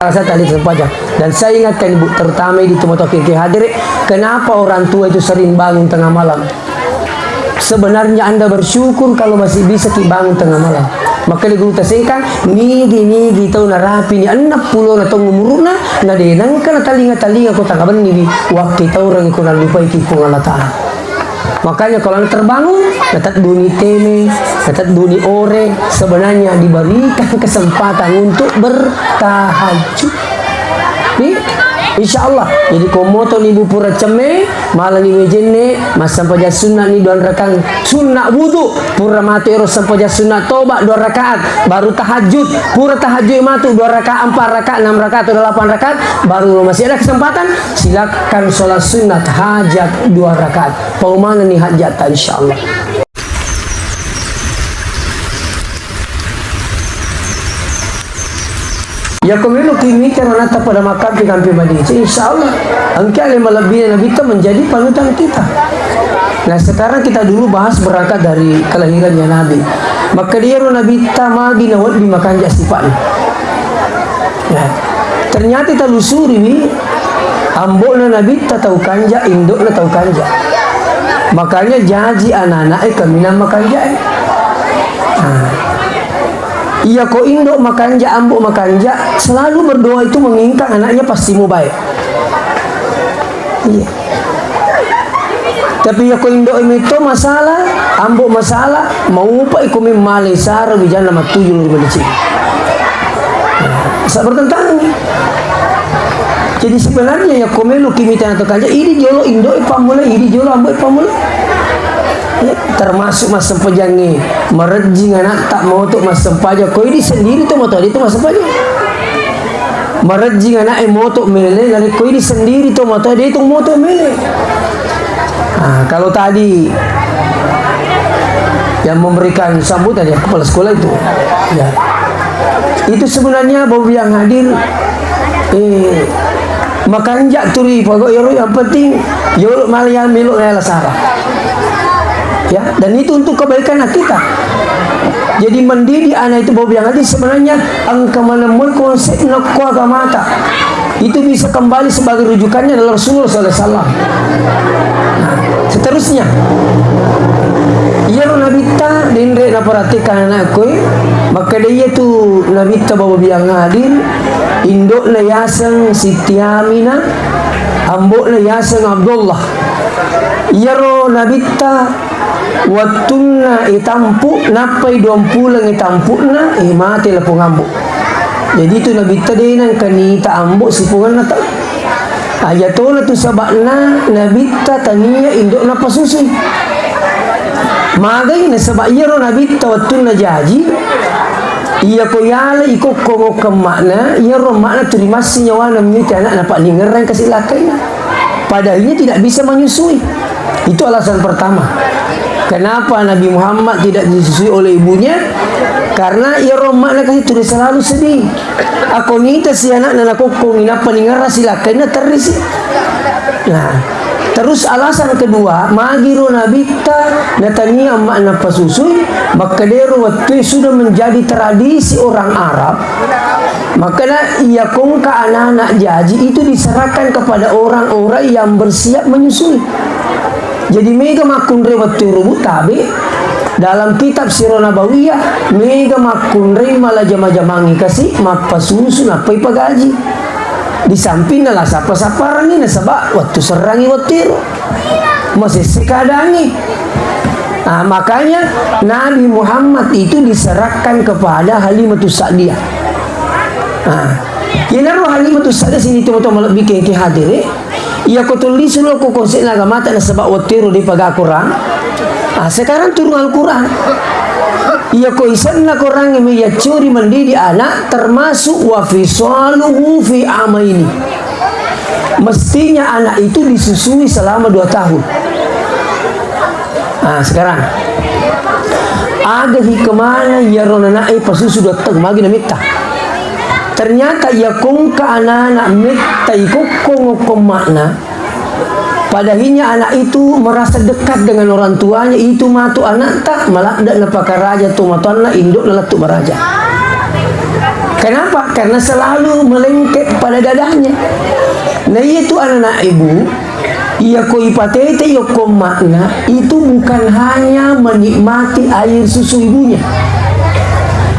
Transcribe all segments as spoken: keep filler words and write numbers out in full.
Salah satu ahli sempajang. Dan saya ingatkan, Ibu, terutama di tomatoa ki hadere, kenapa orang tua itu sering bangun tengah malam? Sebenarnya Anda bersyukur kalau masih bisa ki bangun tengah malam. Makanya guru tasengkang, nigi-nigi tau narapi ni enneng pulo na taung umuruna, na de nengka na talinga-talinga ko tangga benni wi, wakke taurang ko nalupai ki Puang Allah Ta'ala. Makanya kalau anda terbangun, natedduni teme, natedduni ore, sebenarnya diberikan kesempatan untuk bertahajud. Ni, insya Allah. Jadi, ko moto ni bu pura cemme, malani wejenne, massempajang sunna ni dua rakaat sunna wudu. Pura matu ero sempajang sunna toba dua rakaat, baru tahajud. Pura tahajud matu dua rakaat, empat rakaat, enam rakaat, atau delapan rakaat, baru masih ada kesempatan, silakan sholat sunat hajat dua rakaat. Pau manenni hajat ta, insya Allah. Yako melo ki mita ro anatta pada makampi kampi madeceng, insya Allah engka ale malebbina Nabitta menjadi panutan kita. Nah, sekarang kita dulu bahas berangkat dari kelahirannya Nabi. Maka dia ro Nabitta magi na wedding makanja sifat. Ya. Ternyata talusuri wi, ambo'na Nabitta tau kanja, indo'na tau kanja. Makanya jaji anak-anak e kaminang makanja e. Nah. Iya ko indo makanja, ambo makanja, selalu berdoa itu menginginkan anaknya pasti mau baik. Iya. Tapi iya ko indo metto masalah, ambo masalah, maupa iko memmale sara wijanna mattuju lori madeceng. Sa bertentangan. Jadi sebenarnya ya ko melo ki mita na tau kanja, idi jolo indo e pammula, idi jolo ambo e pammula. Ya, termasuk massempajangnge, marejjing anatta moto massempajang, ko idi sendiri to moto, de to massempajang. Marejjing anak e moto mele, narekko idi sendiri to moto, de to moto mele. Ah, kalau tadi yang memberikan sambutan ya kepala sekolah itu, ya, itu sebenarnya Bapak yang hadir, eh, makanja turi pokok yoro, yang penting yolo male ya melo ya lasara. Ya, dan itu untuk kebaikan kita. Jadi mendidik anak itu Bapak yang hadir sebenarnya engka maneng moi konsepna ko agamata. Itu bisa kembali sebagai rujukannya adalah Rasulullah sallallahu alaihi wasallam. Nah, seterusnya, iyaro Nabitta denre naperhatikan anakku, makkeda iyatu Nabitta Bapak biang hadir, indo'na yaseng Siti Aminah, ambo'na yaseng Abdullah. Iyaro Nabitta wettunna itampu, nappai duampuleng itampu'na, eh, mate lapong ambo. Jadi itu Nabitta de nengka nita ambo sipongenna tau. Aja tona tu saba'na Nabitta tania indo'na pasusui. Magai nasaba iyaro Nabitta wettunna jaji, iya ko yala ikokko ngokkeng makna, iyaro makna turi massi nyawana mite anak napa'lingerang kasi lakkaina. Padahal ia tidak bisa menyusui. Itu alasan pertama. Kenapa Nabi Muhammad tidak disusui oleh ibunya? Karena iyaro makna kasi turi selalu sedih. Ako nita si anakna nakokkongi nappa ningerra si lakkainna terri si. Nah, terus alasan kedua, magiro Nabitta natania makna pasusui, makkedero wettue sudah menjadi tradisi orang Arab. Makanya iya kongka anak-anak jaji itu diserahkan kepada orang-orang yang bersiap menyusui. Jadi mega makkunrai wettu rubu tabe dalam kitab Sirah Nabawiyah, mega makkunrai mala jama-jamangi kasi mappasusu nappai pagaji. Di samping nala sappa-sapparangi nasaba wettu serrangi wettu ero. Masesse keadaannya. Nah, makanya Nabi Muhammad itu diserahkan kepada Halimatus Sa'diyah. Nah, yenaro Halimatus Sa'diyah sini teman-teman lebih ke hadire. Iya ko tullisu lo ko konsepna agamata nasaba wettu ero depa ga Quran. Ah, sekarang turun Al-Quran. Iya ko isenna Quran mi yaccuri mendidik anak termasuk wa fisaluhu fi amaini. Mestinya anak itu disusui selama dua tahun. Ah, sekarang aga hikmana iyaro nanae pasusu dua tahun magi namitta. Ternyata iya kongka anak-anak metta ikokko ngokkong makna. Padahinya anak itu merasa dekat dengan orang tuanya, itu matu anakta maladda napakaraja tomatoanna indo'na lettu maraja. Kenapa? Karena selalu melengket pada dadanya. Nah, iya tu anak-anak ibu, iya ko ipatete yokko makna itu bukan hanya menikmati air susu ibunya.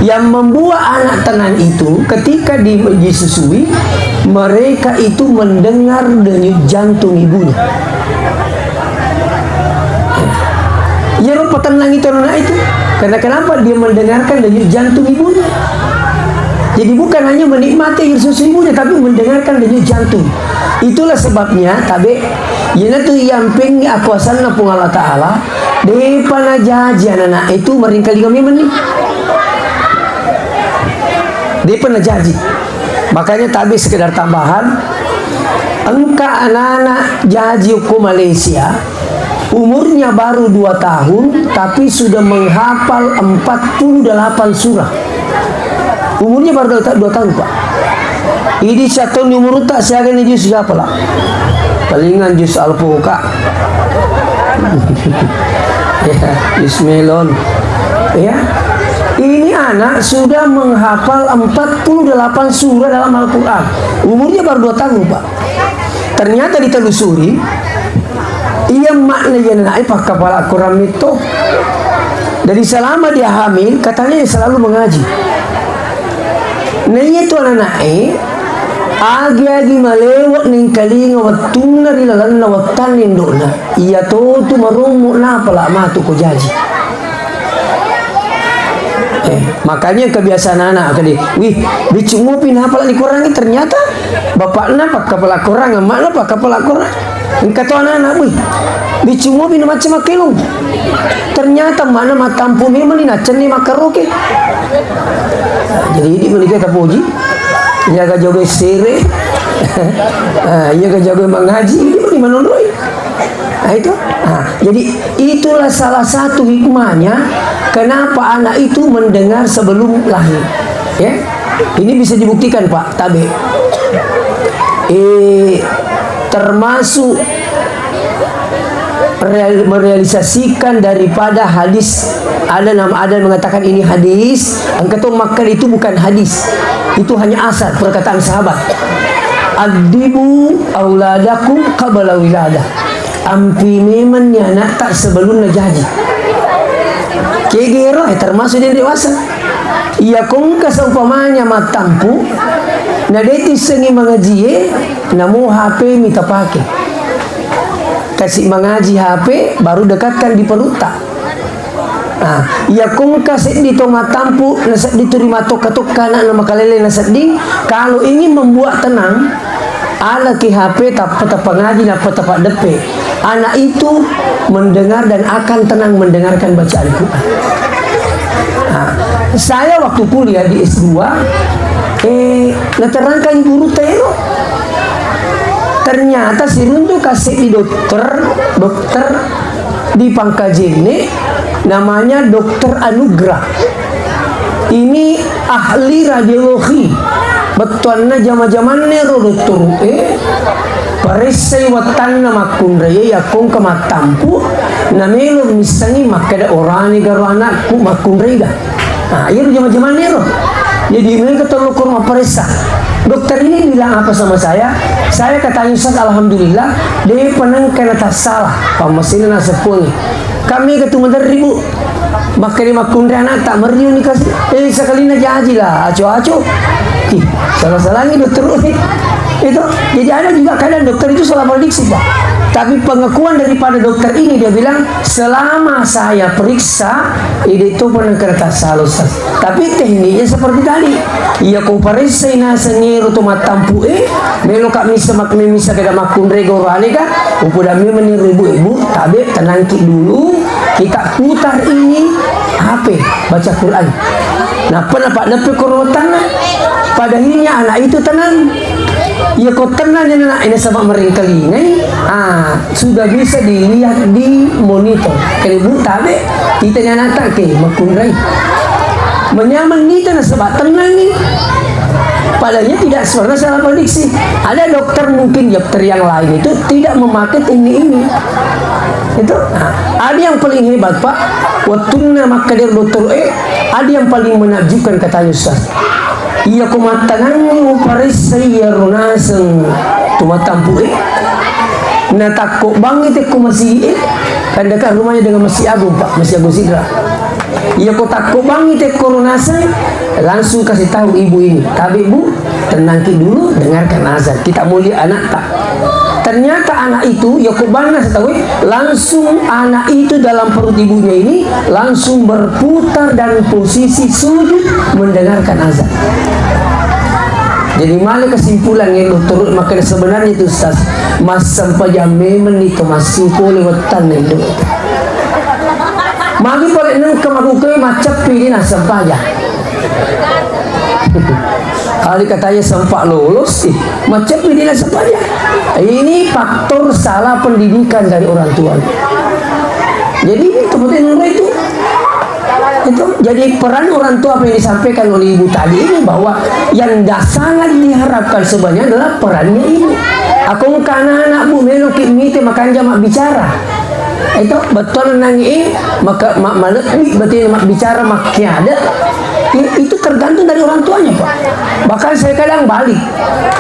Yang membuat anak tenang itu ketika di-, disusui, mereka itu mendengar denyut jantung ibunya. Iyaro patennang itu anak itu. Karena kenapa? Dia mendengarkan denyut jantung ibunya. Jadi bukan hanya menikmati air susu ibunya, tapi mendengarkan denyut jantung. Itulah sebabnya tabe, iyanatu yampeng akuasanna Puang Allah Ta'ala, depa najaji anak itu maringkalinga memang ni. Depa najaji. Makanya tabe sekedar tambahan, engka anak-anak jaji ko Malaysia, umurnya baru dua tahun, tapi sudah menghafal empat puluh delapan surah. Umurnya baru dua ta-, dua tahun, Pak. Idi satu umur tak siaga ni jus siapa lah? Palingan jus alpukat. Ya, jus melon. Ya. Ini anak sudah menghafal empat puluh delapan surah dalam Al-Quran. Umurnya baru dua tahun, Pak. Ternyata ditelusuri, iya makna iya anak pakkapala Quran itu. Jadi selama dia hamil, katanya dia selalu mengaji. Nah, iya tu anak-anak e, agi-agi malewa nengkalinga wettunna ri lalenna wettanna indokna. Iya to tu marommo napala matu ko jaji. Eh, makanya kebiasaan anak kali, wih, biccu mopi napala di Quran, ternyata bapakna pakkapala Quran, emakna pakkapala Quran. Engka to anak-anak, wih, biccu mopi na macca makkelong. Ternyata emakna mattampu memang ni naccenni makkaroke. Jadi ini menikah tapoji, jaga joge sere, ah, iya jago mengaji, ini meni manonroi. Nah, itu. Nah, jadi itulah salah satu hikmahnya kenapa anak itu mendengar sebelum lahir. Ya. Ini bisa dibuktikan, Pak, tabe. Eh, termasuk real-, merealisasikan daripada hadis. Ada nama, ada yang mengatakan ini hadis, engka to makkeda itu bukan hadis. Itu hanya asar, perkataan sahabat. "Addibu auladakum qabla wiladah." Ampi memang ni anakta sebelum najaji. Kegero, eh, termasuk dia dewasa. Iya kongka seumpamanya mattampu, na de tissengi mangajie, namo H P mi tapake. Kasi mangaji H P, baru dekatkan di perutta. Nah, iya kongka seddi to mattampu, na seddi tu ri matokka-tokka anakna makalele na sedding, kalau ingin membuat tenang, alaki H P, tappa-, tappa ngaji, nappa tappa deppe. Anak itu mendengar dan akan tenang mendengarkan bacaan Quran. Nah, saya waktu kuliah di S dua, eh, naterangkan guru tero. Ternyata siruntu kasih di dokter, dokter di Pangkajene, namanya Dokter Anugrah. Ini ahli radiologi. Bettuanna jama-jamanna ro dokter, eh, paressai wattanna makkunrai, yakko engka mattampu, namelo missengi makkeda orane garo anakku makkunrai ga. Nah, iyaro jama-jamanna ero. Jadi, mereka tello koro mapparessa. Dokter ini bilang apa sama saya? Saya katanya, "Ustaz, alhamdulillah, de' panengka na tassala." Pammasena naseppuangi. Kami ketu maderri, Bu. Makkeda makkunrai anakta, merriuni kasi. Eh, sakalina jaji lah, aco-aco. Ih, salah-salangi dokter. Itu. Jadi ada juga kadang dokter itu salah prediksi, Pak. Tapi pengakuan daripada dokter ini, dia bilang, "Selama saya periksa, ide itu pernah kertas halus." Tapi tekniknya seperti tadi. Iya, ko paressai naseng ero to mattampu e, melo ka misa mak-, misa kada makkunrai gorane ka, upoda memang ni ibu-ibu, tabe tenangki dulu, kita putar ini H P, baca Quran. Nappa napaddeppe koro wattanna. Pada akhirnya anak itu tenang. Iya ko tenang ni anak, ini sama meringkelingai, ah, sudah bisa dilihat di monitor. Kelebu tabe, kita nyana take makkunrai. Menyaman kita nasaba tenang ni. Padahal tidak pernah salah prediksi. Ada dokter mungkin, dokter yang lain itu tidak memakai teknik ini. Itu, nah, ada yang paling hebat, Pak. Waktunna makkeda dokter, eh, ada yang paling menakjubkan katanya Ustaz. Iyako mattanangngi muparessai iyaro naseng tu matampu'e, natakko bangngi tekko masigi'e, kan dekat rumahnya dengan Masjid Agung, Pak, Masjid Agung Sidrap. Iyako takko bangngi tekko ro naseng, langsung kasih tahu ibu ini, "Tabe, Bu, tenangki dulu, dengarkan azan. Kita mau lihat anakta." Ternyata anak itu, ya, kubana setahu, langsung anak itu dalam perut ibunya ini langsung berputar dan posisi sujud mendengarkan azan. Jadi, male kesimpulan ya, dokter, makanya sebenarnya itu, Ustaz, massempajang memang itu masih boleh wetan itu. Magi boleh nengke mabuka macet pilih nasempajang. Kali katanya sempat lolos, ih, macam ini lah sebenarnya. Ini faktor salah pendidikan dari orang tua. Jadi, teman-teman itu, itu jadi peran orang tua apa yang disampaikan oleh ibu tadi ini, bahwa yang da-, sangat diharapkan sebenarnya adalah perannya ibu. Aku engka anak-anak, Bu, meloki mite makanja mabbicara. Itu betul nangi, maka ma-, malebbi berarti mabbicara makkiada. I-, itu tergantung dari orang tuanya, Pak. Bahkan saya kadang balik.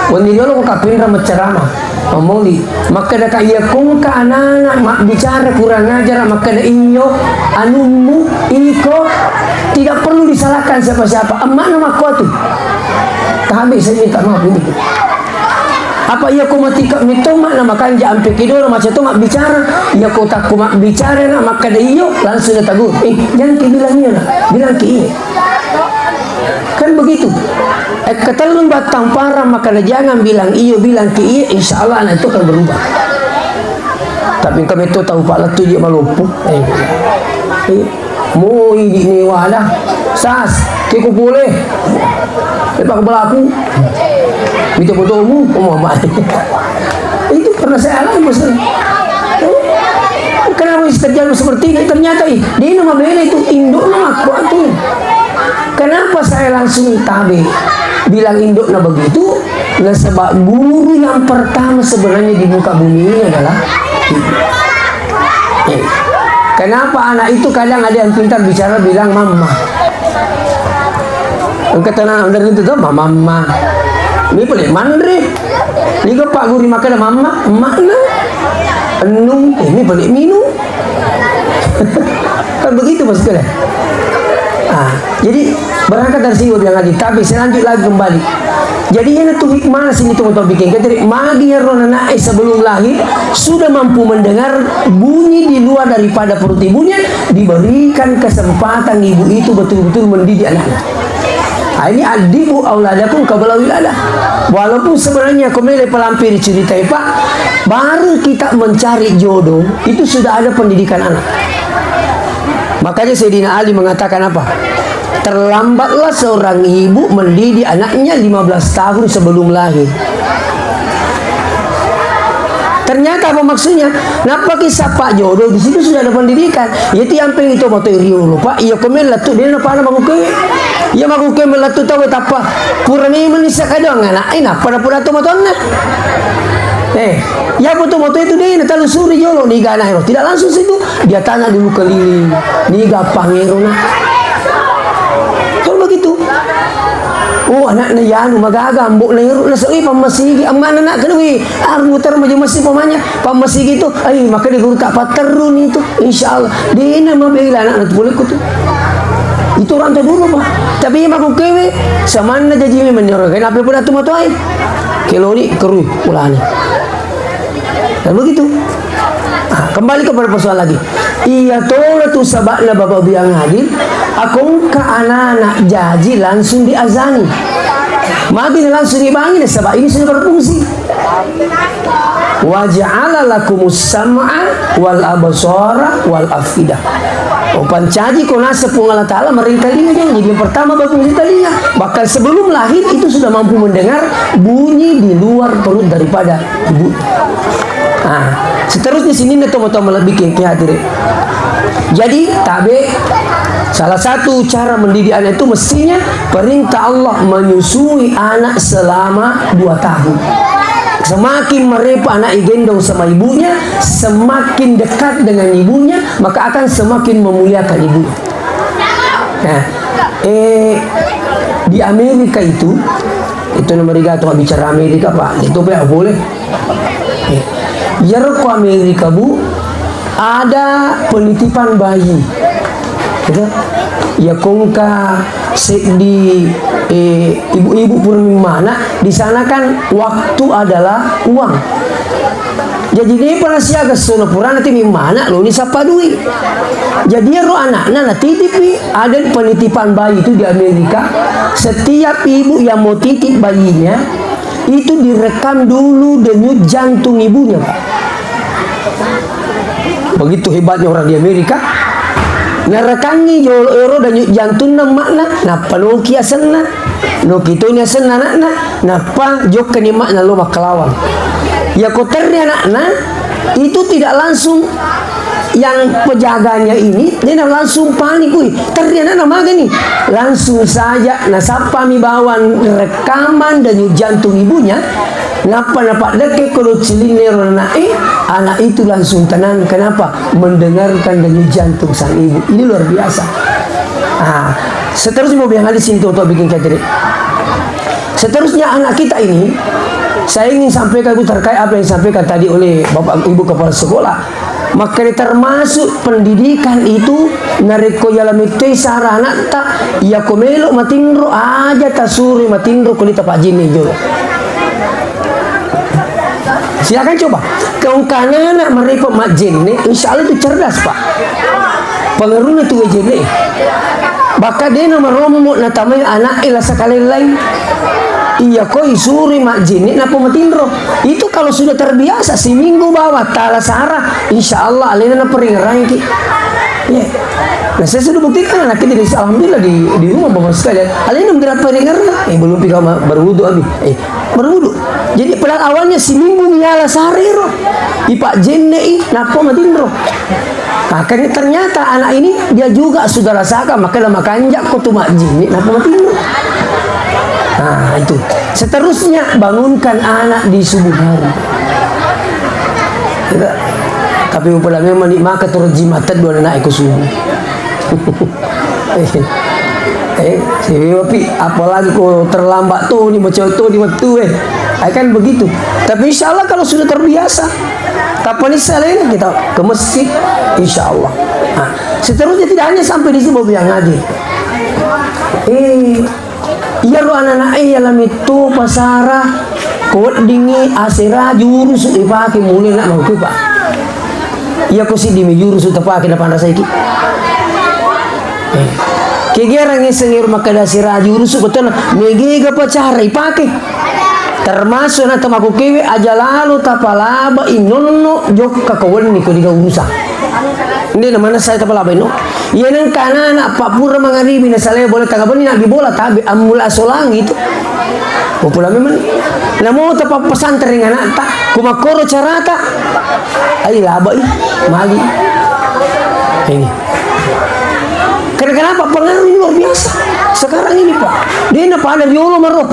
Wenni riolo ko kapinra maccarama, mamoli. Makkeda ka iya kongka anak-anak mabbicara kurang ajar, makkeda iyo anummu iko tidak perlu disalahkan siapa-siapa. Emakna makkuatu. Tabe saya minta maaf ini. Apa iya ko matika metto emakna makanja ampe kedoro macam to mabbicara. Iya ko takko mabbicara na makkeda iyo langsung na tagu. Eh, jangan ki bilang iyo na, bilang ki iyo. Kan begitu. Eh, ketellung battang parang makkeda jangan bilang iyo, bilang ki iyo, insya Allah anak itu akan berubah. Tapi engka metto tau, Pak, lettu je maloppo. Eh. Eh. Mo idi ni wada. Sas, ke ku pole. Eh, Pak, belaku. Mita fotomu, oh, mama. Itu pernah saya alami, Mas. Eh. Kenapa bisa terjadi seperti ini? Ternyata, ih, dia nama bela itu, induk nama kuat tuh. Kenapa saya langsung tabe bilang indukna begitu? Nasaba guru yang pertama sebenarnya di muka bumi ini adalah ibu. Eh, kenapa anak itu kadang ada yang pintar bicara bilang mama? Engka tana dari itu tuh mama, mama. Ini boleh manre. Ini kok Pak Guru makan mama, emakna. Enung, ini boleh minum. Kan begitu maksudnya. Ah, jadi berangkat dari sini gua bilang lagi, tapi saya lanjut lagi kembali. Jadi ini tuh hikmah sini tuh motor bikin. Jadi magi ro anak sebelum lahir sudah mampu mendengar bunyi di luar daripada perut ibunya, diberikan kesempatan ibu itu betul-betul mendidik anaknya. Ah, ini adibu auladakum qabla wiladah. Walaupun sebenarnya kembali pelampir cerita, Pak, baru kita mencari jodoh, itu sudah ada pendidikan anak. Makanya Sayyidina Ali mengatakan apa? Terlambatlah seorang ibu mendidik anaknya lima belas tahun sebelum lahir. Ternyata apa maksudnya? Nappa kisah Pak jodoh di situ sudah ada pendidikan. Ya tiampeng itu moto riolo, Pak. Iya komen lettu dia napana makuke. Iya makuke melettu tahu tappa. Pura memang nisa kadang anak. Eh, nappa napura tu motonna. Eh, ya foto moto itu dia talusuri jolo ni gana hero. Tidak langsung situ. Dia tanya dulu keliling, niga pangero na. Kan begitu. Oh, anakna yanu magaga, ambo na ero na sewi pammasigi, amma na nak kenewi, armutar maja masih pamanya, pammasigi tu, ai, maka di guru tak paterru ni tu, insya Allah, dena mabela anak na tu boleh tu. Itu orang tua dulu, Pak. Tapi iya mako kewe, samanna jaji memang orang, kenapa pun tu matuai? Kelori, kerui, ulani. Nah, begitu. Ah, kembali kepada persoalan lagi. Iya tolo tu sabakna Bapak Biang Adil, akongka anak-anak jaji langsung diazani. Magi langsung dibangi, sabak ini sudah berfungsi. Wa ja'ala lakumus sam'a wal absara wal af'idah. Oh, pancaji ko naseng Puang Allah Ta'ala mering talinga, jadi yang pertama berfungsi talinga. Bahkan sebelum lahir itu sudah mampu mendengar bunyi di luar perut daripada ibu. Nah, seterusnya sini nih, teman-teman lebih ke, ke hadirin. Jadi, tabe, salah satu cara mendidik anak itu mestinya perintah Allah menyusui anak selama dua tahun. Semakin merepa anak igendong sama ibunya, semakin dekat dengan ibunya, maka akan semakin memuliakan ibunya. Nah, eh, Di Amerika itu, itu nomor tiga tuh bicara Amerika, Pak. Itu, Pak, boleh. Eh, iyaro ko Amerika, Bu, ada penitipan bayi. Gitu. Ya, kongka seddi, eh, ibu-ibu pura mimmana, di sana kan waktu adalah uang. Jadi, depa nasiaga sono purana ti mimmana, lo ni sappa dui. Jadi, ero anakna natitipi, ada penitipan bayi itu di Amerika. Setiap ibu yang mau titip bayinya, itu direkam dulu denyut jantung ibunya, Pak. Begitu hebatnya orang di Amerika. Narekangi jolo ero denyut jantunna emakna, nappa noki asenna. Noki toni asenna anakna, nappa jokkani emakna lo makkalawang. Yako terri anakna, itu tidak langsung, yang pejaganya ini, dia langsung panik, "Wih, terri anakna magani." Langsung saja nasappami bawang rekaman denyut jantung ibunya, nappa napaddekke ko doccilinna ero anakna, eh, anak itu langsung tenang. Kenapa? Mendengarkan denyut jantung sang ibu. Ini luar biasa. Ah, seterusnya mau bilang hadis ini, tuh, tuh, bikin catering. Seterusnya anak kita ini, saya ingin sampaikan itu terkait apa yang disampaikan tadi oleh Bapak Ibu Kepala Sekolah. Makanya termasuk pendidikan itu, narekko yala mettoi sara anatta, yako melo matinro, aja tasuro matinro, ko de tapajenne jolo. Silakan coba. Kau kanana marepa majenne, insya Allah itu cerdas, Pak. Pengaruhnya tuh jenne. Bahkan dia nomor romo natamai anak ela sekali lain. Iya, kau isuri majenne, napa matinro. Itu kalau sudah terbiasa, seminggu bawa tala sara, insya Allah alena na peringerangi. Ya. Nah, saya sudah buktikan anak kita di, alhamdulillah di, di rumah, Bapak sekalian. Alena na peringerangi. Eh, belum pi kama berwudu abi. Eh, berwudu. Jadi, padahal awalnya seminggu miala sarero. Ipa jenne i, napa matinro. Nah, kan ternyata anak ini dia juga sudah rasakan, makanya makanja ko tu majenne, napa matinro. Nah, itu. Seterusnya, bangunkan anak di subuh hari. Tidak. Tapi upala memang ni maka turun jimatan dua anak ikut subuh. Eh, eh, siwe pi, apalagi ko terlambat tu ni, macam tu ni waktu, eh. Ah, kan begitu. Tapi insya Allah kalau sudah terbiasa, kapan ini lain kita ke masjid, insya Allah. Nah, seterusnya tidak hanya sampai di situ, Bapak yang hadir. Eh, Iyaro anana'e yalami to pasara, ko weddingngi asera jurusu ipake mulai na' maukku, Pak. Iyako siddi mi jurusu tapake napanrasaiki. Eh. Kegiarang ngiseng ero makkeda asera jurusu, bettuanna megega pa cara ipake. Termasuk na tamakukewe aja lalo tapalabai nonno jokka ko wenni ko diga urusan. Nde na manessa tapalabai no. Iya nengka anana pappura mangaribi na salai bola taga benni nabbi bola tabe ammula solangi tu. Popula memang. Namo tapappasantreng anakta, ku makkoro carata. Ai labai, magi. Ini. Karena kenapa? Pengaruh ini luar biasa. Sekarang ini, Pak. Dia na pada riolo maro.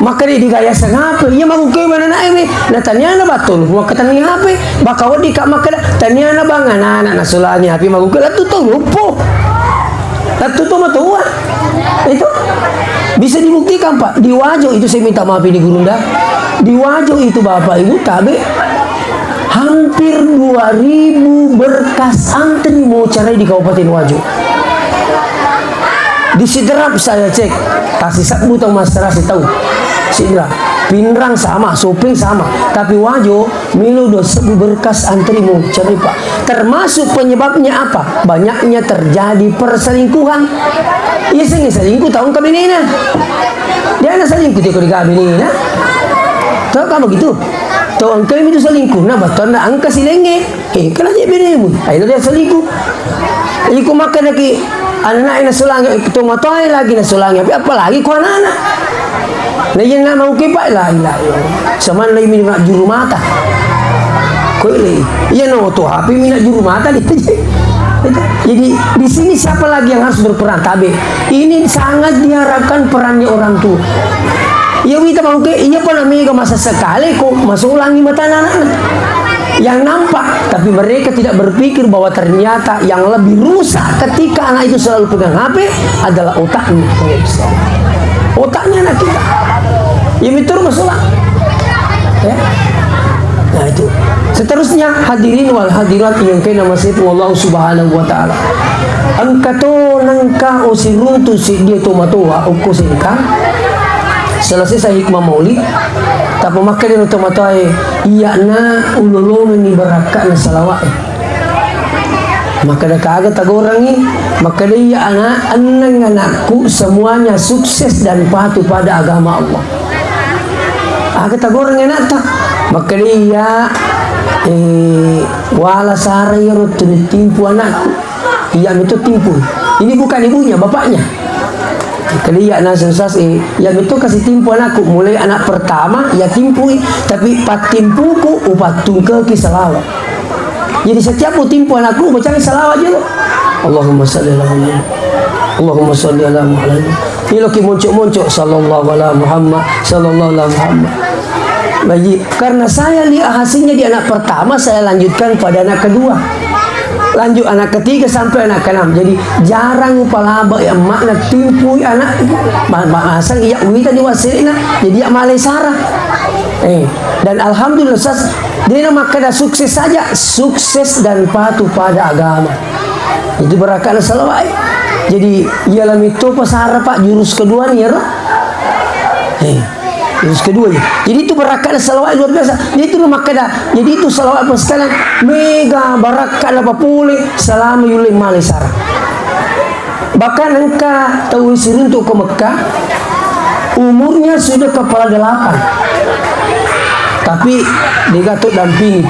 Maka dia digaya sengape. Iya maguke mana na ewe. Na taniana batul. Maka tani hape. Baka weddikka makkeda, taniana bang anana nasolangi H P maguke, lettu to luppo. Lettu to matoa. Itu bisa dibuktikan, Pak. Di Wajo itu, saya minta maaf ini, Gurunda. Di Wajo itu, Bapak Ibu, tabe hampir dua ribu berkas antri mau cerai di Kabupaten Wajo. Di Sidrap saya cek, Tasi Sabbu tau massarasi tau. Sidrap, Pinrang sama, Sopeng sama. Tapi Wajo, Melo dua sebbu berkas antri mau cerai, Pak. Termasuk penyebabnya apa? Banyaknya terjadi perselingkuhan. Iya, sing selingkuh tau engka benena. Dia na selingkuh teko dega benena. Tau kamu gitu? Tau engka itu selingkuh. Nah, betul na engka silenge. Eh, kena je benemu. Ayo dia selingkuh. Iko makan lagi. Anana nasolangi, tomatoae lagi nasolangi, tapi apalagi ko anana. Na iya na mau ke, Pak, la ilaha illallah. Samanna mi na juru mata. Ko ile, iya no to H P mi na juru mata di. Jadi di sini siapa lagi yang harus berperan? Tabe. Ini sangat diharapkan perannya orang tua. Iya wita mau ke, iya pernah mega masa sekali ko masolangi mata anak-anak. Yang nampak, tapi mereka tidak berpikir bahwa ternyata yang lebih rusak ketika anak itu selalu pegang H P adalah otaknya. Otaknya anak kita. Ya, betul, masalah. Ya. Nah, itu. Seterusnya, hadirin wal hadirat yang kena masih Allah Subhanahu wa Ta'ala. Engka to nengka usiruntu si dia tomatoa, okko sengka. Selesai sa hikmah maulid. Tapi makkeda tomatoa, iya na ulolongenni barakka na salawat. Makkeda, "Aga tagorengngi?" Makkeda, "Iya, anak, enneng anakku semuanya sukses dan patuh pada agama Allah." "Aga tagorengngi anakta?" Makkeda, "Iya, eh, wala sara iyaro tuli timpu anakku. Iya meto timpu." Ini bukan ibunya, bapaknya. Makkeda, "Iya, naseng sas, eh, iya meto kasi timpu anakku. Mulai anak pertama, iya timpui, tapi pattimpuku upattungkeki salawat." Jadi setiap utimpu anakku, bacang salawat jolo. Allahumma salli ala Muhammad. Allahumma salli ala Muhammad. Iloki moncok-moncok, sallallahu ala Muhammad, sallallahu ala Muhammad. Baik, karena saya lihat hasilnya di anak pertama, saya lanjutkan pada anak kedua. Lanjut anak ketiga sampai anak keenam. Jadi jarang palaba ya emakna timpui anak. Ma-, ma-, masang iya uwita di wasirina, jadi iya malai sara. Eh, dan alhamdulillah, sas, Dena makkeda sukses saja, sukses dan patuh pada agama. Itu barakana salawat. Jadi, iya lami topa sara, Pak, jurus kedua ni, ya, Pak? Eh, jurus kedua ni. Jadi, itu barakana salawat luar biasa. Jadi, itu makkeda. Jadi, itu salawat, Pak, sekalian. Mega barakana papole, salama yulle male sara. Bahkan engka tau siruntu ke Mekah, umurnya sudah kepala delapan. Tapi degaga to dampingi.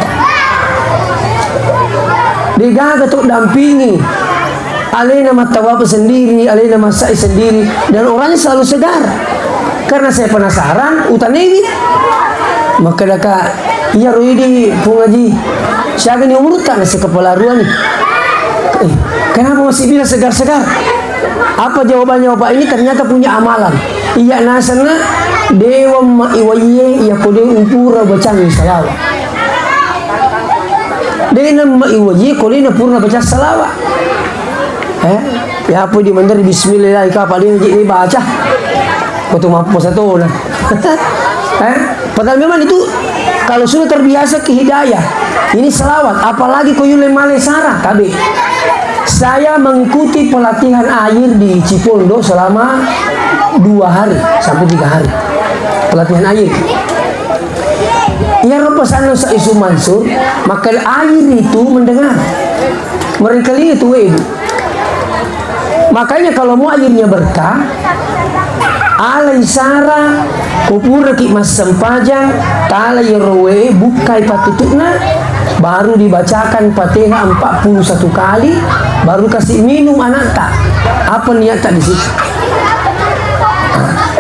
Degaga to dampingi. Alena mattawaf sendiri, alena massai sendiri, dan orangnya selalu segar. Karena saya penasaran, utanewi. Makkedaka, "Iyaro idi, Pung Haji, siaga ni umurta?" Nasi kepala rua ni. "Eh, kenapa masih bilang segar-segar?" Apa jawabannya bapak ini? Ternyata punya amalan. Iya nasenna, dewa ma iwaye, iya kode upura bacangi salawat. Dena ma iwaye, kode na purna baca salawat. Eh, ya apa di mandar bismillah, kapa dia je baca. Kau tu mampu satu lah. Eh, padahal memang itu kalau sudah terbiasa ke hidayah, ini salawat, apalagi kau yule male sara, tabe. Saya mengikuti pelatihan air di Cipondo selama dua hari sampai tiga hari. Pelatihan air. Iya rupa sana Sa Isu Mansur, maka air itu mendengar. Mereka lihat itu, Ibu. Makanya kalau mau airnya berkah, alai sara, kupuraki massempajang, tala yerowe, bukai patutuna, baru dibacakan Fatihah empat puluh satu kali, baru kasih minum anakta. Apa niatta di situ?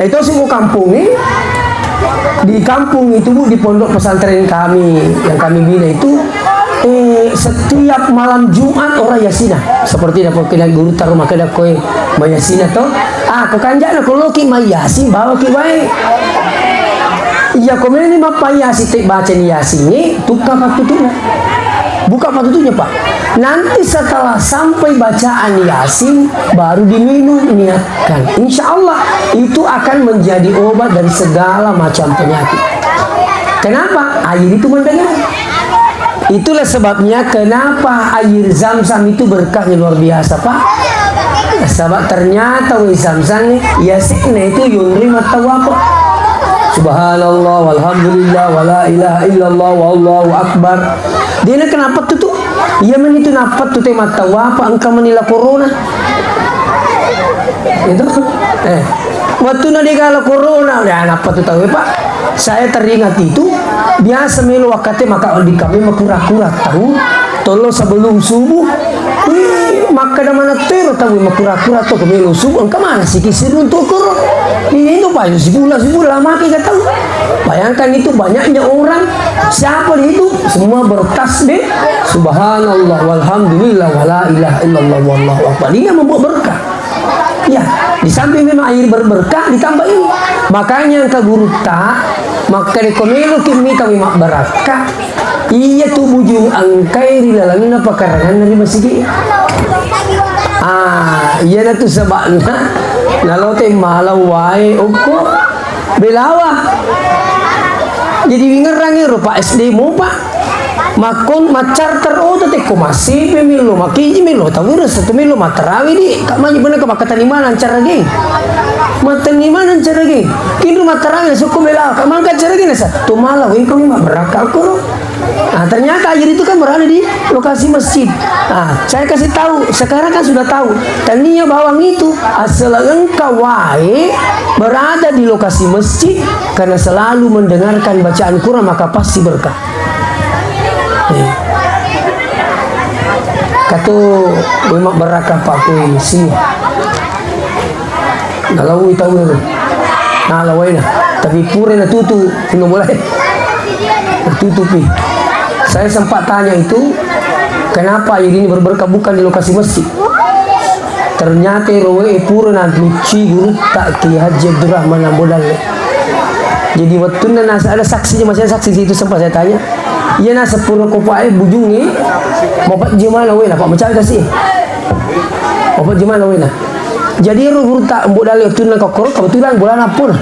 Eh, itu semua kampung, eh? Di kampung itu, Bu, di pondok pesantren kami yang kami bina itu, eh, setiap malam Jumat orang yasina. Seperti dapat kena guru taruh maka ada kue mayasina toh. Ah, kekanjana kalau ki mayasin bawa ki wae. Iya, komen ini mapayasi te baca ni yasin ni, tukka patutuna. Buka patutuna, Pak. Nanti setelah sampai bacaan Yasin, baru diminum, niatkan. Insya Allah, itu akan menjadi obat dari segala macam penyakit. Kenapa? Air itu mendengar. Itulah sebabnya kenapa air zam-zam itu berkahnya luar biasa, Pak. Sebab ternyata wai zam-zam ni, ya sih, nah itu yunri mata apa? Subhanallah, walhamdulillah, wala ilaha illallah, wallahu akbar. Dia nak kenapa tu tu? Iya mani tu nappa tu te mattawapa engka mani la corona. Itu. Eh. Wattunna dega la corona, ya nappa tu tau, Pak. Saya teringat itu, biasa melo wakkate maka di kami makura-kura tau. Tollo sebelum subuh. Wih, makkada mana tero tau makura-kura to melo subuh. Engka mana siki siruntu koro. Ini itu payu sibula-sibula maki ka tau. Bayangkan itu banyaknya orang. Siapa di itu? Semua bertasbih, subhanallah, walhamdulillah, wala ilaha illallah, wallahu akbar. Dia membawa berkah. Ya, di samping memang air berberkah, ditambah ini. Makanya engka gurutta, makkada ko melo ki mita wi mabbarakka, iya tu bujung engkai ri lalenna pakaranganna ri masigi. Ah, iya na tu sebabna Nalo te mala wae okko Belawa. Jadi wingerrang ero, Pak, S D mopa. Makkon maccarter oto tekko masipe melo, makiji melo, tawira satu melo matarawi di. Kak manyi bener ke makkatani manang carageng. Matani manang carageng. Kinro matarawi sokko Belawa. Kak mangka carageng nasa. To mala wengko mabbarakka koro. Nah, ternyata air itu kan berada di lokasi masjid. Nah, saya kasih tahu, sekarang kan sudah tahu. Tania bawang itu asal engka wae berada di lokasi masjid karena selalu mendengarkan bacaan Quran, maka pasti berkah. Iya. Kato memang berkah Pak Kui sini. Nalaui tau ero. Nala waena. Tapi pura natutu, punna mulai. Natutupi. Saya sempat tanya itu, kenapa air ini berberkah bukan di lokasi masjid? Ternyata ero wae pura namicci gurutta Kiai Haji Abdurrahman Ambo Dalle. Jadi wettunna nasa ada saksinya, masih ada saksi situ sempat saya tanya. Iya nasa pura kopae bujungnge, mapajje mana waena, Pak, mecawe kasih. Mapajje mana waena. Jadi ero gurutta Ambo Dalle wettunna kokkoro kebetulan bolana appona.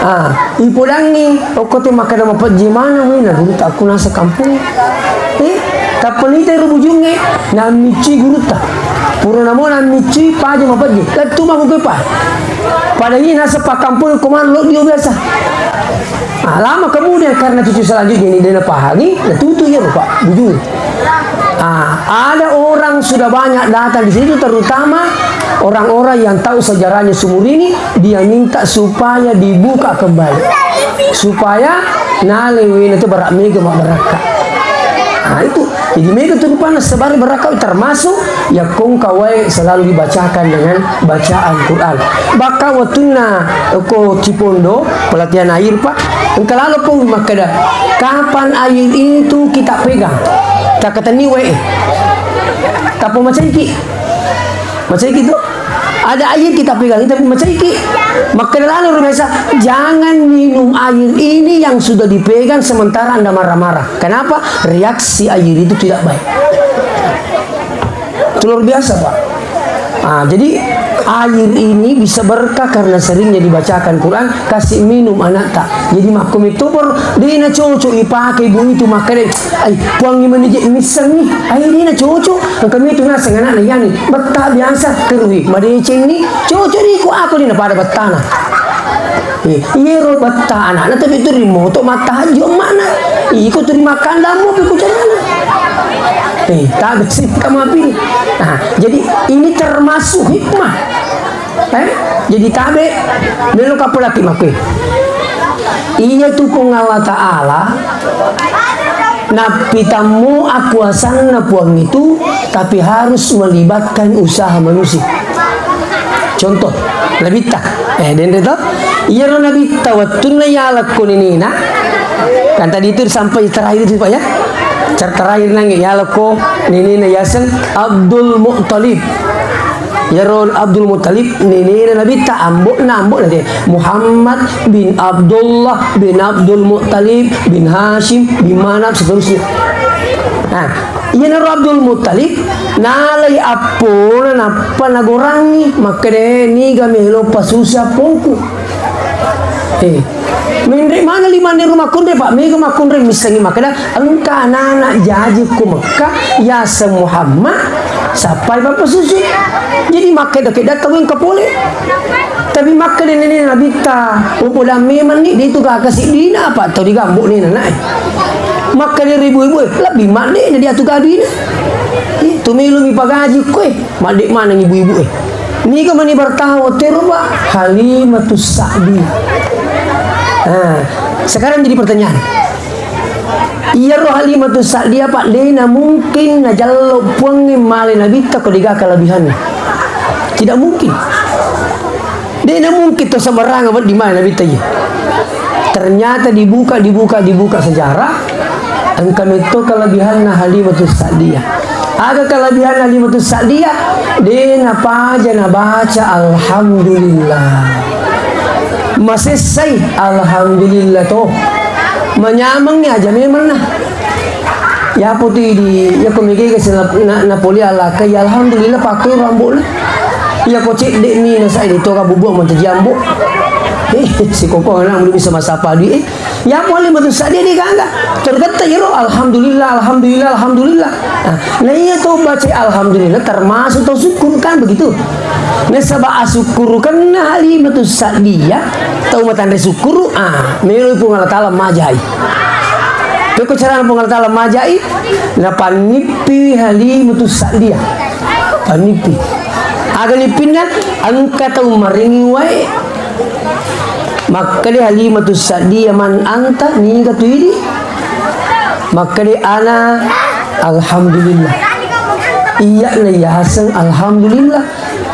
Ah, ipodangngi okko te makkeda mapajje mana waena gurutta akku nasa kampong. Eh, tappa nita ero bujungnge, namicci gurutta. Pura namo namicci paja mapajje. Lettu mako kepa. Pada ini nasa pakkampong ko mana lo dio biasa. Ah, lama kemudian karena cucu selanjutnya ini dia pahangi, natutu ero, Pak, bujungnge. Ah, ada orang sudah banyak datang di situ, terutama orang-orang yang tahu sejarahnya sumur ini, dia minta supaya dibuka kembali. Supaya nale waena tu bara mega mabbarakka. Nah, itu. Jadi mega tu rupana sebar barakka termasuk ya kongka wae selalu dibacakan dengan bacaan Quran. Bahkan wettunna ko Cipondo, pelatihan air, Pak, engka lalo pong makkeda, "Kapan air itu kita pegang?" Takatenni wae. Tappa macaiki. Macaiki tu. Ada air kita pegang, tapi macaiki. Makkeda lalo ro biasa, "Jangan minum air ini yang sudah dipegang sementara Anda marah-marah." Kenapa? Reaksi air itu tidak baik. Itu luar biasa, Pak. Ah, jadi air ini bisa berkah karena seringnya dibacakan Quran, kasih minum anakta. Jadi makko metopor, de' na cocok ipake ibu itu makkeda, "Ai, puangngi mani je missengngi, ai de' na cocok, engka metu naseng anakna yani, betta biasa, terui, madecenni, cocok di ku aku di na pada bettana." Eh, iyero betta anakna tapi tu rimoto mattahajju emma'na. Iko tu rimakkandammu pe ku carana. Eh, tabe sih kamu api. Nah, jadi ini termasuk hikmah. Eh, jadi tabe melo kapolaki makku. Iya tu Puang Allah Ta'ala. Nappitammu akuasanna Puang itu, tapi harus melibatkan usaha manusia. Contoh, Nabitta. Eh, denre to? Iyaro Nabitta wettunna yalakko nenena. Kan tadi itu sampai terakhir itu, Pak, ya. Cer-, terakhir nange yalakko nenena yaseng Abdul Muttalib. Iyaro Abdul Muttalib, nenena Nabitta, ambo'na, ambo'na te. Muhammad bin Abdullah bin Abdul Muttalib bin Hashim bin Manaf, seterusnya. Nah, iyanaro Abdul Muttalib, nalai appona nappa nagorangi, makkeda, "Niga melo pasusi appongku?" Eh, menre mana limanne rumah konre, Pak, mega makkonre missengi makkeda, Engka anana jaji ku Mekka, yaseng Muhammad, sappai papasusu. Jadi makkeda-keda tau engka pole. Tapi makkeda nene Nabitta, upodang memang ni, de tu gaka siddina, apa tau digambo ni nana e. Makkeda ribu-ribu e, lebbi madde na diatu gadina. Itu melo mi pagaji koe, madde maneng ibu-ibu e. Niga mani bertahan watero, Pak? Halimatus Sa'diyah. Nah, sekarang jadi pertanyaan. Iyaro Halimatus Sa'diyah, Pak, de na mungkin najallo Puangnge male Nabitta ko dega kelebihanna. Tidak mungkin. De na mungkin to sembarangan wedding male Nabitta iya. Ternyata dibuka, dibuka, dibuka sejarah, engka metto kelebihanna Halimatus Sa'diyah. Aga kelebihanna Halimatus Sa'diyah? De napaja nabaca alhamdulillah. Masessai, alhamdulillah to. Manyamengngi aja memenna. Yapo tu idi, yako megega sila na, napoli alaka, ya alhamdulillah pakkoi rambu'na. Iya ko cedde' mi nasai de' to ka bubuk mancaji ambo. Eh, sikoko anak belum bisa massappa dui, eh. Ya, Halimatu Sa'diyah de' gaga. Tergetta iro, alhamdulillah, alhamdulillah, alhamdulillah. Nah, na iya to baca alhamdulillah termasuk tau syukur kan begitu. Nasaba asukkurukenna Halimatu Sa'diyah, tau matanre sukkuru, ah, melo Puang Allah Taala majai. Pekko carana Puang Allah Taala majai, napannippi Halimatu Sa'diyah. Pannippi. Aga nippinna? Engka tau marengi wae. Makkeda Halimatu Sa'diyah, "Man anta, niga tu idi?" Makkeda, "Ana, alhamdulillah." Iya na yaseng alhamdulillah.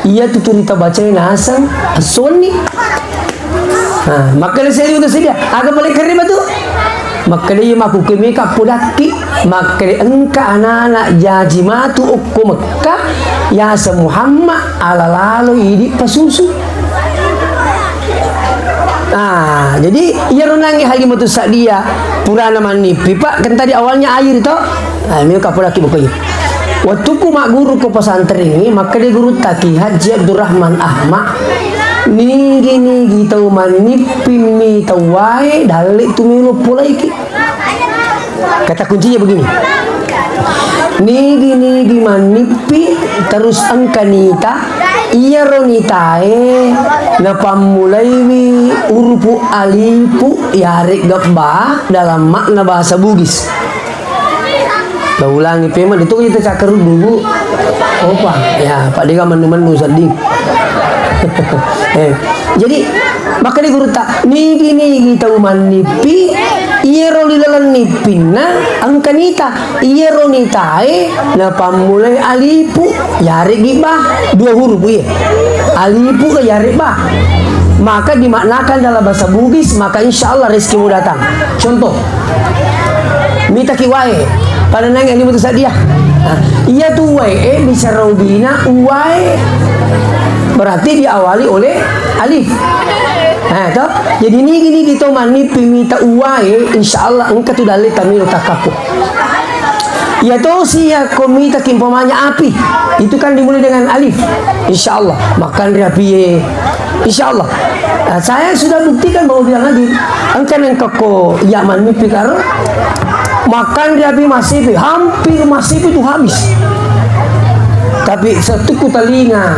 Iya tu turita bacai naseng asonni. Nah, makkeda Halimatu Sa'diyah, "Aga pale kerri batu?" Makkeda, "Iya makkukue meka podakki." Makkeda, "Engka anak-anak jaji matu okko Mekkah, yaseng Muhammad, ala lalo idi pasusu." Ah, jadi iyaro nangi Halimatu Sa'diyah purana mannippi, Pak, kan tadi awalnya air to. Ah, meka podakki buka iya. Wettukku magguru ko pesantren ini, makkeda gurutta Ki Haji Abdurrahman Ahmad, "Nigi-nigi tau mannippi mi tau wae, dalle tu melo polaiki." Kata kuncinya begini. Nigi-nigi mannippi terus engka nita, iyaro nitae napammulaiwi urupu alipu yaregga ba dalam makna bahasa Bugis. Naulangi pemeng, itu kita cakar dulu. Opa, ya, Pak Dega mendu-mendu sedih. Eh, jadi, makkeda gurutta, "Nigi-nigi tau mannippi, iyaro ri laleng nippinna engka nita, iyaro nitae napammulai alipu, yareggi ba, dua huruf, iya. Alipu ke yareg ba." Maka dimaknakan dalam bahasa Bugis, maka insya Allah rezekimu datang. Contoh, mitaki wae, pada nanya Halimatu Sa'diyah. Nah, iya tu wae, eh, bicara ubina, uwae. Berarti diawali oleh alif. Nah, toh? Jadi nigi-nigi to mannippi mita uwae, insya Allah engka tu dalle tamilo takkapo. Iya tosi iya ko mitaki umpamanya api, itu kan dimulai dengan alif. Insya Allah, makan ri api ye. Insya Allah. Nah, saya sudah buktikan bahwa bilang lagi, engka nengka ko iya mannippi karo makan ri api masipi, hampir masipi itu habis. Tapi setuku telinga,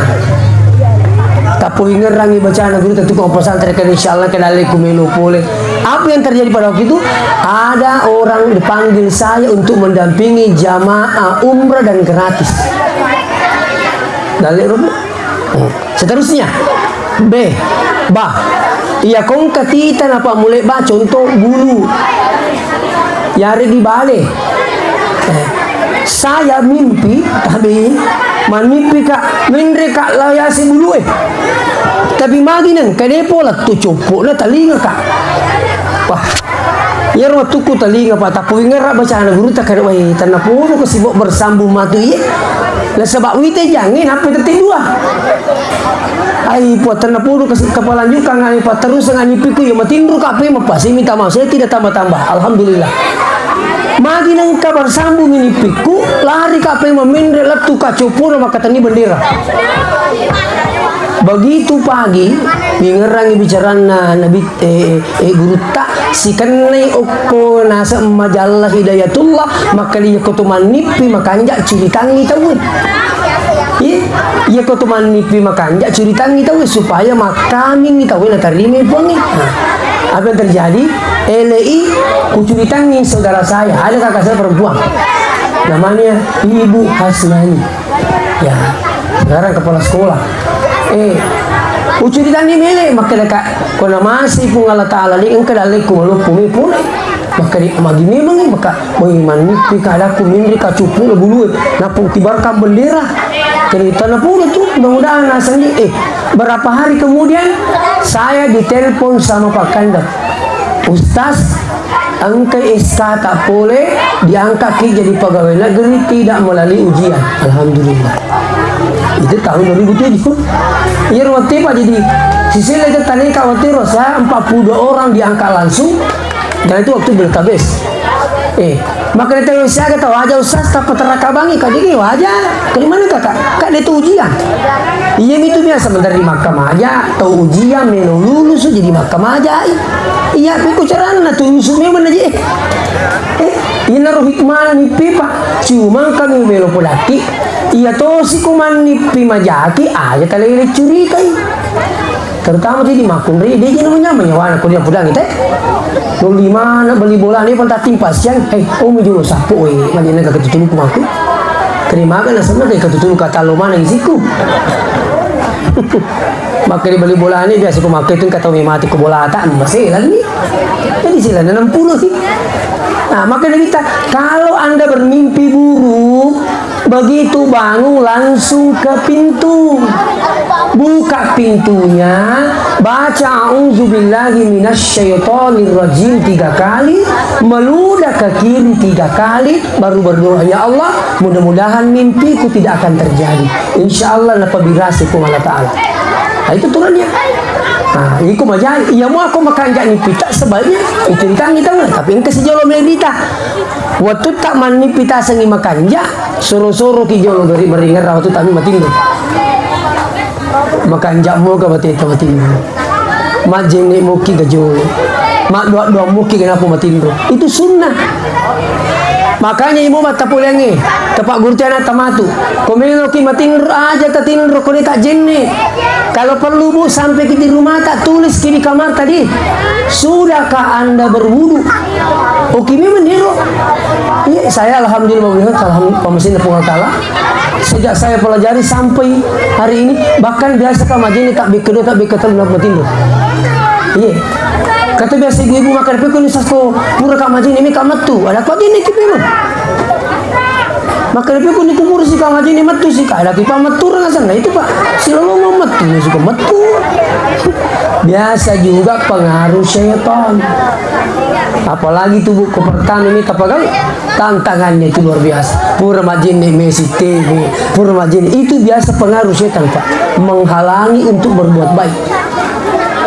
tapowingerangi bacana guru, tetuku pesantren kan insya Allah ke dalle ku melo pole. Apa yang terjadi pada waktu itu? Ada orang dipanggil saya untuk mendampingi jamaah umrah dan gratis. Dalle robo. Seterusnya, B, ba. Iya kongka tita napammulai ba, contoh bulu. Yare di bale. Eh, saya mimpi, tapi manimpi ka, menre ka layasi bulu eh. Tapi magi neng, kade pola tu coppo na talinga ka. Wah, iyaro wettukku talinga, Pak, tapowingerra bacana gurutta, kada, "Wai, tennapodo ko sibok bersambung matu iye." Nasaba wite jange nappa tette dua. Ai, Puang, tennapodo kasi kepalanjutkan, ai, patterusang anippiku, ya, matinro ka, apa, mapasi, minta maaf, saya tidak tambah-tambah. Alhamdulillah. Magi nengka bersambung anippiku, lari ka, apa, mamenre, lettu ka, copona, makatenni bendera. Begitu pagi, wingerangi bicaranna Nabi, eh, eh, gurutta, sikennai okko naseng Majalla Hidayatullah, makkeda iya ko to mannippi makanja curitangi tauwe. Iya, iya ko to mannippi makanja curitangi tauwe supaya makkamingi tauwe natarimai Puangnge. Nah, apa yang terjadi? Elei kucuritangi saudara saya, ada kakak saya perempuan. Namanya Ibu Hasnani. Ya, sekarang kepala sekolah. Eh, ucuritanni mele, makkeda ka, ko namasi Puang Allah Taala, de engka dalleku maloppo mi pole. Makkeda, magi memang, maka, moi manippi ka adakku, minri ka cuppu na bulue, nappa ukibarkan bendera. Kede tanah pura tu, mudah-mudahan naseng di, eh, berapa hari kemudian, saya ditelepon sama Pak Kandar. Ustaz, engkai S K ta pole, diangkatki jadi pegawai negeri tidak melalui ujian. Alhamdulillah. Itu tahun dua ribu tujuh. Iya, waktu, Pak, jadi sisile itu tadi, Kak, waktu itu saya empat puluh dua orang diangkat langsung. Dan itu waktu Beltabes. Eh, makkeda tau siaga tau aja, Ustaz, tappa terakabangi, kak, jadi waja. Dari mana, Kakak? Kak, dia tu ujian. Iya, itu biasa menteri makkamaja, tau ujian, melo lulus, jadi makkamaja. Iya, piko carana tu lulus memang aja. Eh, eh, iya naro hikmah ni pipa. Cuma kami melo polaki. Iya tosi kumanni pi majaki, aja talele curikai. Terutama jadi makkunrai, dia jadi menyamai nyawana kuliah pudangi teh. Lima na beli bola ni pun tatimpa siang, hei, oh, mi dulu sapu, eh, mali naga ketutuluku makku. Terima kasih, nasabna kayak ketutulu kata lo mana isiku. Maka di beli bola ni biasa ku makku itu kata mi mati ku bola tak, masih lagi. Jadi sila enam puluh sih. Nah, maka dia kita, kalau Anda bermimpi buruk, begitu bangun langsung ke pintu. Buka pintunya, baca "A'udzubillahi minasyaitonirrajim" tiga kali, meludah ke kiri tiga kali, baru berdoa, "Ya Allah, mudah-mudahan mimpiku tidak akan terjadi. Insya Allah napabirasi Puang Allah Ta'ala." Nah, itu turunnya. Nah, iko majai, iya mau aku makan jak nipita sebaiknya, itu ditanggi tahu, tapi engka sejolo merita. Wattutta mannipi tasengngi makanja, soro-soroki jolo gari maringerra wattutta mi matinro. Makanja moga bateta matinro. Majjenne moki ga jolo. Maddoa-doa moki ga nappa matinro. Itu sunnah. Makanya imo mattapoleangnge, tepa guru tiana tamatu. Ko meloki matinro aja tatinro ko de tajjenne. Kalau perlu, Bu, sampai ki di rumah tak tulis ki di kamar tadi. Sudahkah Anda berwudu? Oke, memang niro. Iya, saya alhamdulillah, alhamdulillah, pamasinna Puang Allah Ta'ala. Sejak saya pelajari sampai hari ini, bahkan biasa ka majjenne tak bekedo, tak beketel, nak matinro. Iya. Kata biasa ibu-ibu makan pekko ni sasko, pura ka majjenne, mi ka mettu. Ada kau jenne ki memang. Maka lebih ku niku mursi ka majjenne mettu sika, ada ki pa mettu rang asenna itu, Pak. Silolongo mettu, suka mettu. Biasa juga pengaruh setan. Apalagi tubuh pertama ini tapagang, tantangannya itu luar biasa. Pura majjenne mesi tebe, pura majjenne itu biasa pengaruh setan, Pak. Menghalangi untuk berbuat baik.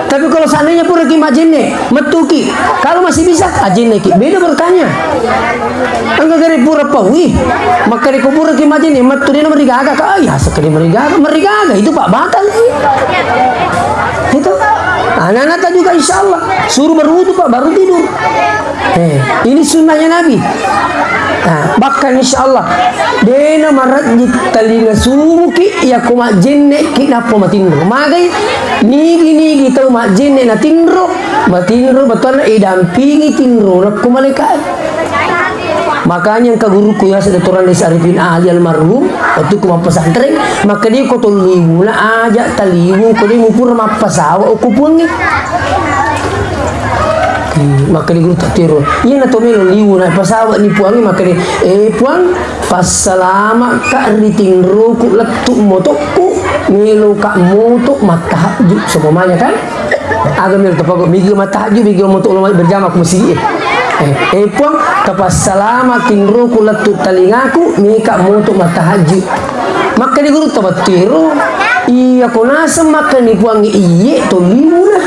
Tapi kalau seandainya pura ki majjenne, mettuki, kalau masih bisa, ajjenneki. Beda berkahnya. Engka gare pura paui, makkeda ko pura ki majjenne, mettu dena marigaga ka, ah, ya sekali marigaga, marigaga itu, Pak, batal. Itu. Anak-anak juga insya Allah suruh berwudu, Pak, baru tidur. Eh, ini sunnahnya Nabi. Nah, bahkan insya Allah, dena marajji talinga sumuki, iya ko majjenne ki nappa matinro. Magai, nigi-nigi tau majjenne natinro, matinro, bettuanna idampingi tinro nakko malaika. Makanya engka guruku yaseng Dato' Randes Arifin Ali almarhum, waktu ku mappesantreng, makkeda ko tolliwuna aja taliwu, ko de mupura mappasawa okko Puangnge. Hmm, makkeda guru tattiro, iyana to melo liwu na pasawa ni Puangnge, makkeda, "Eh, Puang, passalama ka ri tinroku lettu motokku, melo ka moto mattahajju." Seumpamanya kan? Aga melo tapago, migi mattahajju, migi moto lo berjamaah ko masigi. Eh, eh, Puang, tapassalama tinroku lettu talingaku, meka moto mattahajju. Makkeda gurutta wettuero, "Iya ko naseng makkeda ni Puangnge iye, tolliwuna."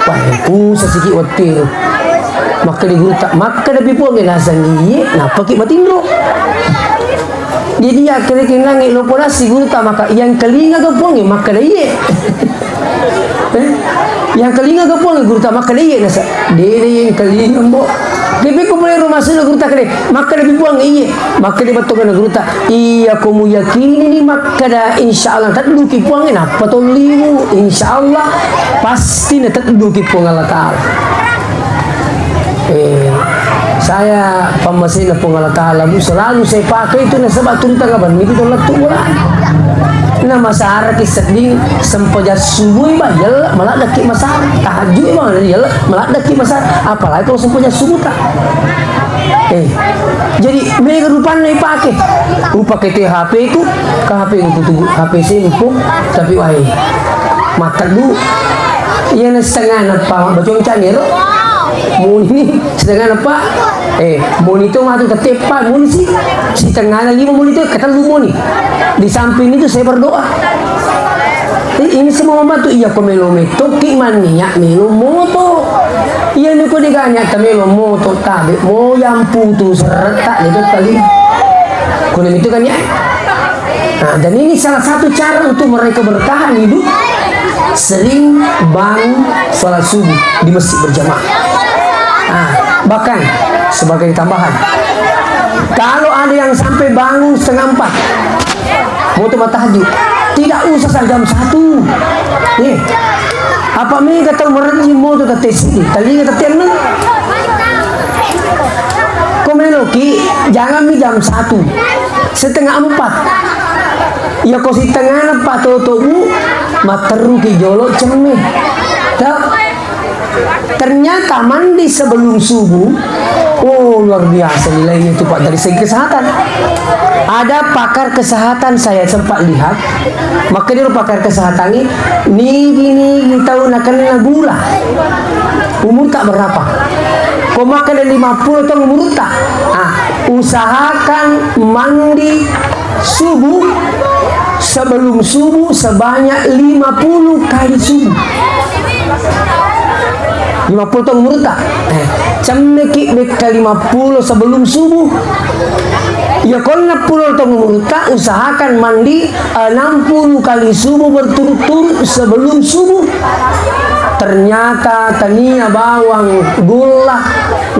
Wah, pusa siki wettuero. Makkeda gurutta, "Makkeda pi Puangnge naseng iye, nappaki matinro." Jadi, akkeda kennangnge loppo nassi gurutta, maka, "Yang kelinga ke Puangnge makkeda iye." Eh? Yang kelinga ke Puang gurutta makkeda iye nasa. Dede yang kelinga, Mbok. Tapi ko mulai rumah sudah gurutta kede, makkeda pi Puang iye. Makkeda bettuanna gurutta, "Iya ko muyakini ni makkeda insya Allah tedduki Puang, nappa tolliwu, insya Allah pasti na tedduki Puang Allah Ta'ala." Eh, saya pammasena Puang Allah Ta'ala, Bu, selalu saya pakai itu nasaba turita ngaban itu lettu bola. Na masaraki sedding sempajang subuh, Bang, yalla maladdaki masara. Tahajud, Bang, yalla maladdaki masara. Apalagi kalau sempajang subuh, tak? Eh, jadi mega rupanna ipake. Upake te H P ku, ke H P ku tutup, H P sempo, tapi wae. Mateddu. Iya na setengah na pa, bacong canero. Muni. Sedangkan apa? Eh, moni tu matu teteppa, moni si, setengahnya lima moni tu, ketellu moni. Di samping itu saya berdoa. Eh, ini semua membantu. Iya, ko melo metoki mania, melo moto. Iya, ini ko deganya tamelo moto tabe, mo yang putus retak itu kali. Kuna itu kan ya. Nah, dan ini salah satu cara untuk mereka bertahan hidup, sering bangun sholat subuh di masjid berjamaah. Nah, bahkan sebagai tambahan, kalau ada yang sampai bangun setengah empat, moto mattahajud, tidak usah sa jam satu. Eh, apa mega tau merejing moto tette sini, talinga tette enneng. Ko meloki, jangan mi jam satu, setengah empat. Iya ko setengah empat totomu, matteruki jolo cemme. Tak? Ternyata mandi sebelum subuh, oh, luar biasa nilainya itu, Pak, dari segi kesehatan. Ada pakar kesehatan saya sempat lihat, maka dia pakar kesehatan ini, nigi-nigi tau nakenna gula. Umur tak berapa? Kok maka dari lima puluh tahun umur tak? Ah, usahakan mandi subuh, sebelum subuh sebanyak lima puluh kali subuh. Lima puluh tahun umur tak? Eh, cemmeki bekka lima puluh sebelum subuh. Ya, konna puluh tahun umur tak, usahakan mandi enam puluh kali subuh berturut-turut sebelum subuh. Ternyata tania bawang gula,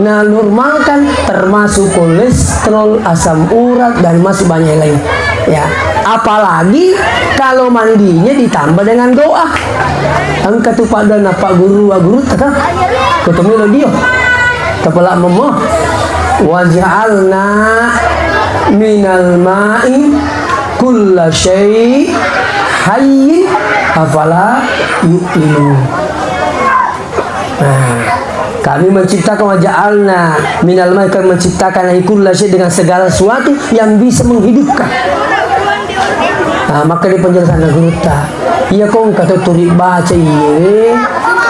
nah, normalkan, termasuk kolesterol, asam urat, dan masih banyak lain. Ya, apalagi kalau mandinya ditambah dengan doa. Engka tu pada napa guru wa guru taka. Ketemu lo dio. Kepala memo. Waj'alna minal ma'i kulla syai' hayyin afala yu'minun. Nah, kami menciptakan, waja'alna minal ma'i, kami menciptakan, ai, kulla syai', dengan segala sesuatu yang bisa menghidupkan. Nah, maka di penjelasan gurutta, iya ko engka to turi baca iye,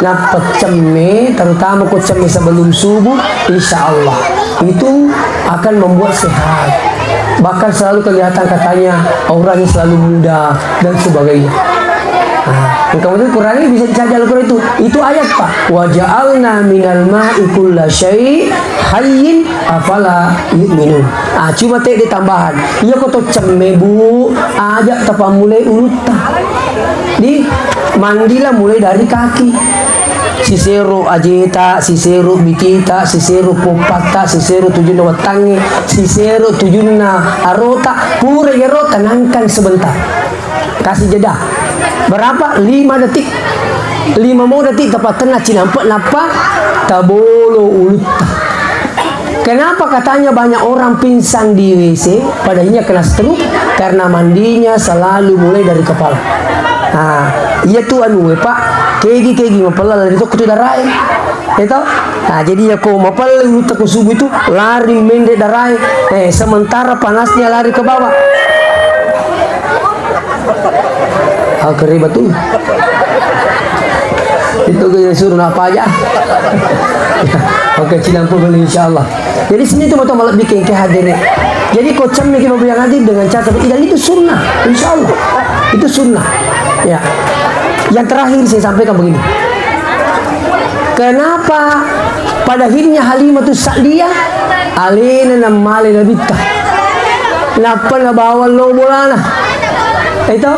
nappa cemme, terutama ko cemme sebelum subuh, insya Allah itu akan membuat sehat. Bahkan selalu kelihatan katanya auranya selalu muda dan sebagainya. Nah, engka matu Quran ini bisa dicaji Al-Quran itu. Itu ayat, Pak. Waja'alna minal ma'i kulla syai' hayyin afala yu'minun. Ah, cuma te di tambahan. Iya ko to cemme, Bu, aja tapammulai ulutta. Di mandilah mulai dari kaki. Sisero ajeta, sisero bitita, sisero poppatta, sisero tujunna wettangnge, sisero tujunna arota, pura iyaro tenangkan sebentar. Kasih jeda. Berapa? Lima detik. Lima mo detik, tapattenna cinampe, nappa tabolo ulutta. Kenapa katanya banyak orang pingsan di W C, padahalnya kena stroke? Karena mandinya selalu mulai dari kepala. Nah, iya tu anu, eh, Pak, kegi-kegi mapella lari tokko tu darae. Ya toh? Nah, jadi ya ko mapella ulutta ko subuh itu, lari mende darae. Eh, sementara panasnya lari ke bawah. Ah, keri betul. Itu gue suruh apa aja. Oke, cinampe dulu, insya Allah. Jadi sini itu betul malah bikin ke hadir. Jadi ko cemme ki yang hadir dengan cara, dan itu sunnah, insya Allah. Itu sunnah. Ya. Yang terakhir saya sampaikan begini. Kenapa pada akhirnya Halimah tu Sa'diyah alena namale nabitta? Nappa nabawa lo bolana. Itu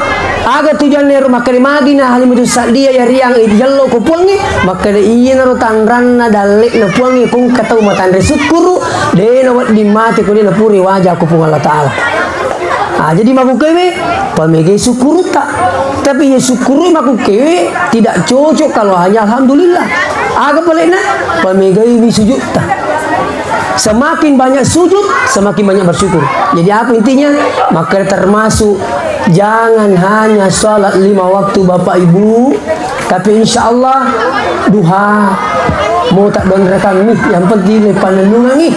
aga tujuanna ero makkeda magi na Halimah tu Sa'diyah ya riang ijello ko puangnge, makkeda iyanaro tanranna dalle'na puangnge, ko engka tau matanre sukkuru, de na wedding mate ko de na puri waja ko Puang Allah Ta'ala. Ah, jadi makkukewe, pamegai sukkurutta. Tapi ya sukkuru makkukewe tidak cocok kalau hanya alhamdulillah. Aga palena? Pamegaiwi sujudta. Semakin banyak sujud, semakin banyak bersyukur. Jadi apa intinya? Maka termasuk jangan hanya sholat lima waktu Bapak Ibu, tapi insya Allah duha mo tak donrekan nih. Yang penting le panenungan nih.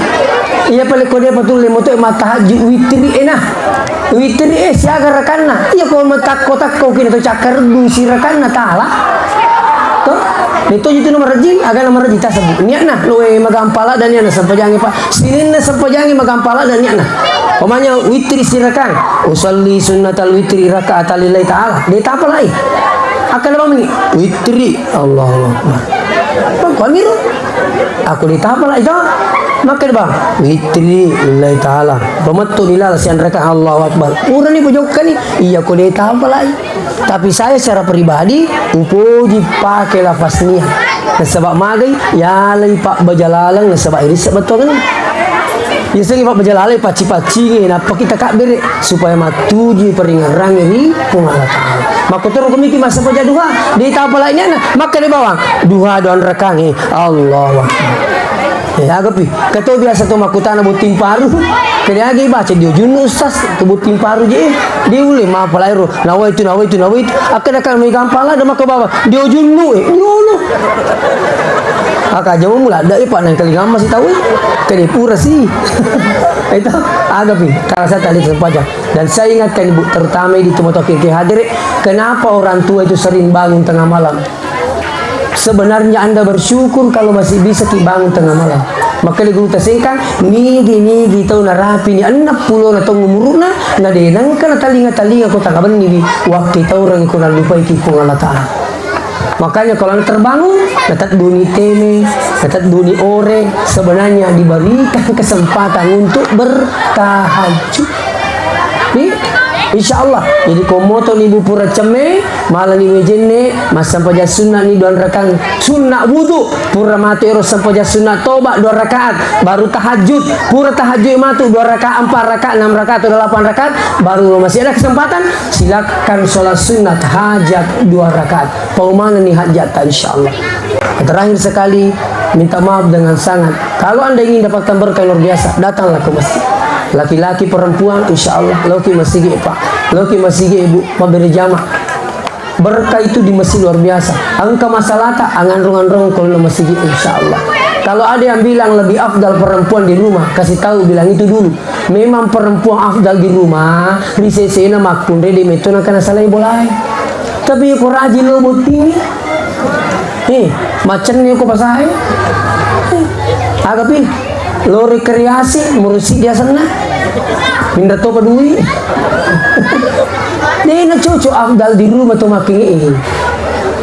Iya pale ko dia betul le mo tu matahajud witri enah. Witri e siaga rakanna. Iya ko matakko-takko kina to cakkardu si rakanna tala. To? Itu itu nomor rajin, aga nomor rajin tasabu. Niatna, loe magampala dan niatna sempajangi, Pak. Sininna sempajangi magampala dan niatna. Pamanya witri si rakang. Usalli sunnatal witri raka'atan lillahi ta'ala. De tapalai. Akkeda bang, witri, Allahu Akbar. Bang, kok amiru? Aku ditapala itu. Makkeda bang, witri lillahi ta'ala. Pemettu nilala sianreka, Allahu Akbar. Urani pojokka ni, iya ko ditapalai. Tapi saya secara pribadi, upoji pake lafaz niat. Nasaba magai, yalai pabbaja laleng, nasaba irissa bettuanna. Yasengnge pabbaja laleng, pacci-paccingi, nappa kita kabbere, supaya mattuju peringerrangi ri Puang Allah Ta'ala. Makkotoro kumiki massempajang duha, ditapalai niatna, makkeda bawang, duha doang rekangnge, Allahu Akbar. Eh, agapi, kato biasa to makkutana botting paru, kede agi baca dio junnu ustaz, to botting paru je, eh, diule mapalai ro, nawaitu, nawaitu, nawaitu, akkeda kan mai gampang ladde maka bawang, dio junnu, eh, dio no. Aka jamu ladde, eh, pak nang kelingamma si tau, eh, kede pura si. Itu, agapi, karasa tali sempajang. Dan saya ingatkan, Ibu, terutama di teman-teman yang hadir, kenapa orang tua itu sering bangun tengah malam? Sebenarnya Anda bersyukur kalau masih bisa ki bangun tengah malam. Makkeda guru tasengkang, nigi-nigi tau narapini enneng pulo na taung umuruna, na de nengka na talinga-talinga ko tanga benni wi, wakki taureng ko nallupai ki Puang Allah Ta'ala. Makanya kalau Anda terbangun, na tedduni teme, na tedduni ore, sebenarnya diberikan kesempatan untuk bertahajud. Nih, insya Allah. Jadi, ko moto ni bu pura cemme, malani wejenne, massempajang sunna ni dua rakaat. Sunna wudu, pura matu ero sempajang sunna toba dua rakaat, baru tahajud. Pura tahajud matu dua rakaat, empat rakaat, enam rakaat, atau delapan rakaat, baru masih ada kesempatan, silakan sholat sunat hajat dua rakaat. Pau manenni hajat ta, insya Allah. Terakhir sekali, minta maaf dengan sangat. Kalau Anda ingin dapatkan berkah yang luar biasa, datanglah ke masjid. Laki-laki, perempuan, insya Allah, loki masigi, Pak. Loki masigi, Ibu, mabbere jama. Berkah itu di masjid luar biasa. Engka masalahta, anganrong-anrong kalau masigi, insya Allah. Kalau ada yang bilang lebih afdal perempuan di rumah, kasih tahu, bilang itu dulu. Memang perempuan afdal di rumah, ri sesena makkunrai de metto nakana salai bolae. Tapi ko rajin lo botting, eh, macenni ko pasae. Agapi, lo rekreasi, murusi dia senna. Pindah to peduli. Dena cocok afdal di rumah to makkenge.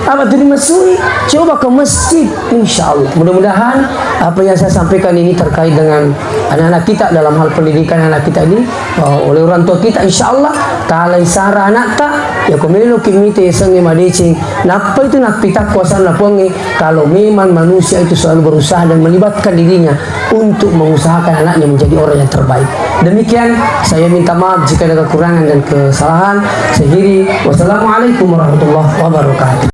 Apa tu dimasui? Coba ke masjid, insya Allah. Mudah-mudahan apa yang saya sampaikan ini terkait dengan anak-anak kita dalam hal pendidikan anak kita ini, eh, oleh orang tua kita, insya Allah, talai sara anakta, ya ko meloki mita yasengnge madeceng, nappa itu nappitakko asanna Puangnge, kalau memang manusia itu selalu berusaha dan melibatkan dirinya untuk mengusahakan anaknya menjadi orang yang terbaik. Demikian, saya minta maaf jika ada kekurangan dan kesalahan. Saya akhiri. Wassalamualaikum warahmatullahi wabarakatuh.